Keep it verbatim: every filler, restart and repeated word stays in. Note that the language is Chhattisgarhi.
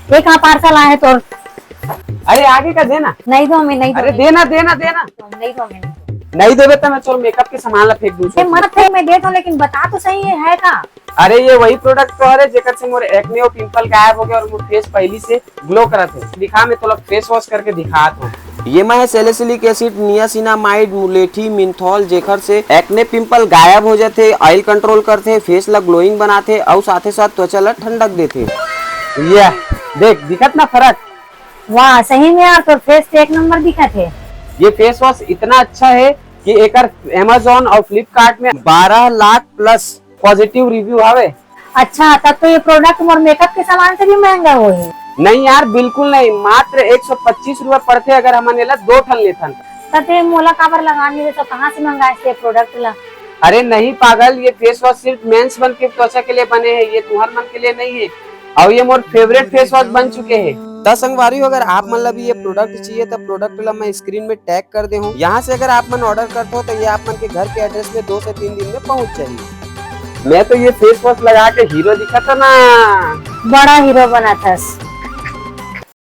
ये कहाँ पार्सल आए तोर? अरे आगे का देना। नहीं दो हमें, नहीं दो अरे हमें। देना देना देना। नहीं दो हमें, नहीं दो। नहीं देबे तो मैं तोर मेकअप के सामान ला फेंक दूँ। ये मत फेंक, मैं दे दो, लेकिन बता तो सही, ये है का? अरे ये वही प्रोडक्ट तो हरे जेकर से मोर एक्ने और पिंपल गायब हो गया और मोर फेस पहली से ग्लो करत हे। दिखा, मैं तोला फेस वॉश करके दिखात हूँ। ये मैं है सैलिसिलिक एसिड, नियासिनामाइड, मुलेठी, मिंथॉल, जेकर से एक्ने पिंपल गायब हो जाथे, ऑयल कंट्रोल करथे, फेस ला ग्लोइंग बनाथे अउ साथे साथ त्वचा ला ठंडक देथे। ये देख, दिखत ना फर्क? वाह, सही में यार, तोर फेस तो एक नंबर दिखत हे। ये फेस वॉश इतना अच्छा है कि एकर अमेजोन और फ्लिपकार्ट में बारह लाख प्लस पॉजिटिव रिव्यू हवे। अच्छा, तब तो ये प्रोडक्ट मोर मेकअप के सामान से भी महंगा होही। नहीं यार, बिल्कुल नहीं, मात्र एक सौ पच्चीस रुपए पड़थे अगर हमन एला दो ठन लेथन। त ते मोला काबर लगा नहीं दे, तो कहाँ से मंगाए थे प्रोडक्ट ला? अरे नहीं पागल, ये फेस वॉश सिर्फ मेंस मन के त्वचा के लिए बने हैं, ये तुहर मन के लिए नहीं है। और ये मोर फेवरेट फेस वॉश बन चुके हैं। त संगवारी हो, अगर आप मन ला भी ये प्रोडक्ट चाहिए तो प्रोडक्ट ला मैं स्क्रीन में टैग कर दे हूँ। यहाँ से अगर आप मन ऑर्डर करते हो तो ये आप मन के घर के एड्रेस में दो से तीन दिन में पहुँच जाही। मैं तो ये फेस वॉश लगा के हीरो दिखत हूँ ना। बड़ा हीरो बना थस।